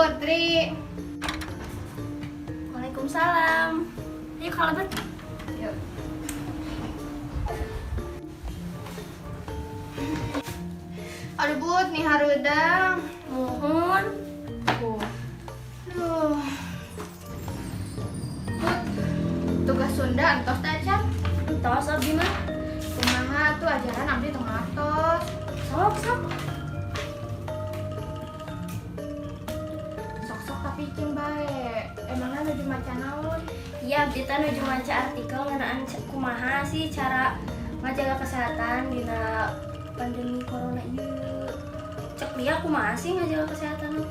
Putri. Waalaikumsalam. Ayo kalebet. Yuk. Aduh, Put, nih hareudang. Muhun. Tuh. Aduh. Put, tugas Sunda entos teh acan? Entos abdi mah. Kumaha tuh ajaran, abdi teu ngartos. Sok sok. Sok-sok tapi cing bae. Emangnya nuju maca naon? Iya, abdi teh nuju maca artikel ngeunaan kumaha sih cara ngajaga kesehatan dina pandemi corona ieu. Cek dia kumaha sih ngajaga kesehatan?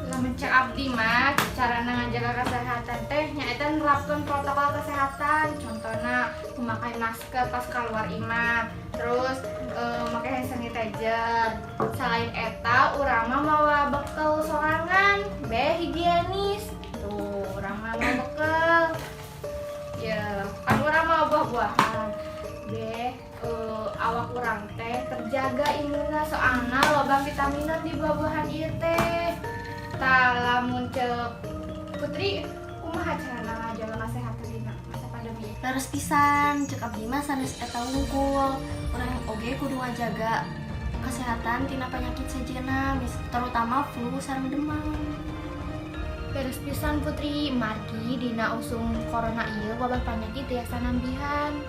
Lamun cek abdi mah carana ngajaga kesehatan teh nyaeta nerapkeun protokol kesehatan, contohna memakai masker pas keluar imah, terus make hand sanitizer. Selain eta, urang mah mawa bekal sorangan be higienis. Tuh, urang mah mawa bekal ya kan, urang mawa buah-buahan be awak urang teh terjaga imunna, soalna loba vitaminan di buah-buahan ieu teh. Tah, lamun cek Putri kumaha carana ngajaga kesehatan dina masa pandemi? Leres pisan, cek abdi mah sanes eta wungkul. Urang oge kudu ngajaga kesehatan tina penyakit sejenna, terutama flu sareng demam. Beres pisan, Putri, margi dina usum corona ieu wabah penyakit tiasa nambihan.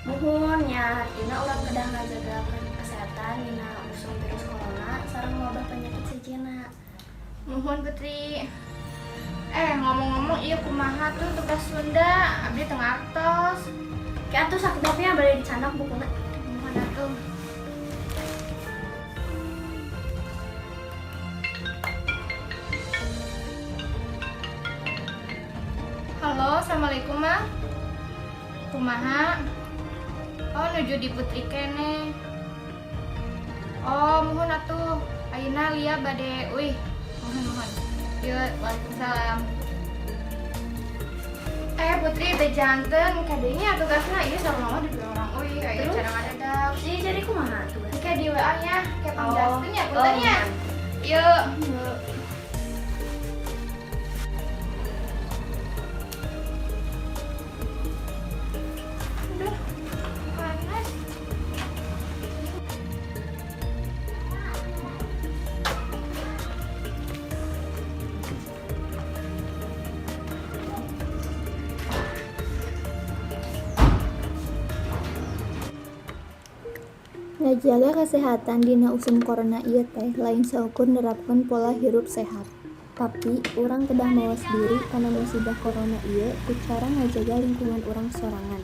Muhun nya, artina urang kedah ngajaga kesehatan dina usum virus corona sareng wabah penyakit sejenna. Muhun, Putri. Eh, ngomong-ngomong, ieu kumaha tuh tugas Sunda? Abdi teu ngartos. Kayak atuh sakedapnya bade dicandak bukuna. Muhun atuh. Halo, assalamualaikum, Ma. Kumaha? Oh, nuju di Putri keneh. Oh, muhun atuh. Ayeuna Lia bade uih. Muhun, muhun. Yuk, waalaikumsalam. Eh, Putri, teh janten kadenya tugasna ieu sama mama di urang uih, aya Terus? cara ngadadak. Jadi jadi kumaha tuh? Kayak di WA nya, kayak pangjelaskeun ya, Oh, punten ya. Yuk. Yuk. Aduh, panas. Ngajaga kesehatan dina usum corona ieu teh lain saukur nerapkeun pola hirup sehat. Tapi, urang kedah mawas diri kana musibah corona ieu ku cara ngajaga lingkungan urang sorangan.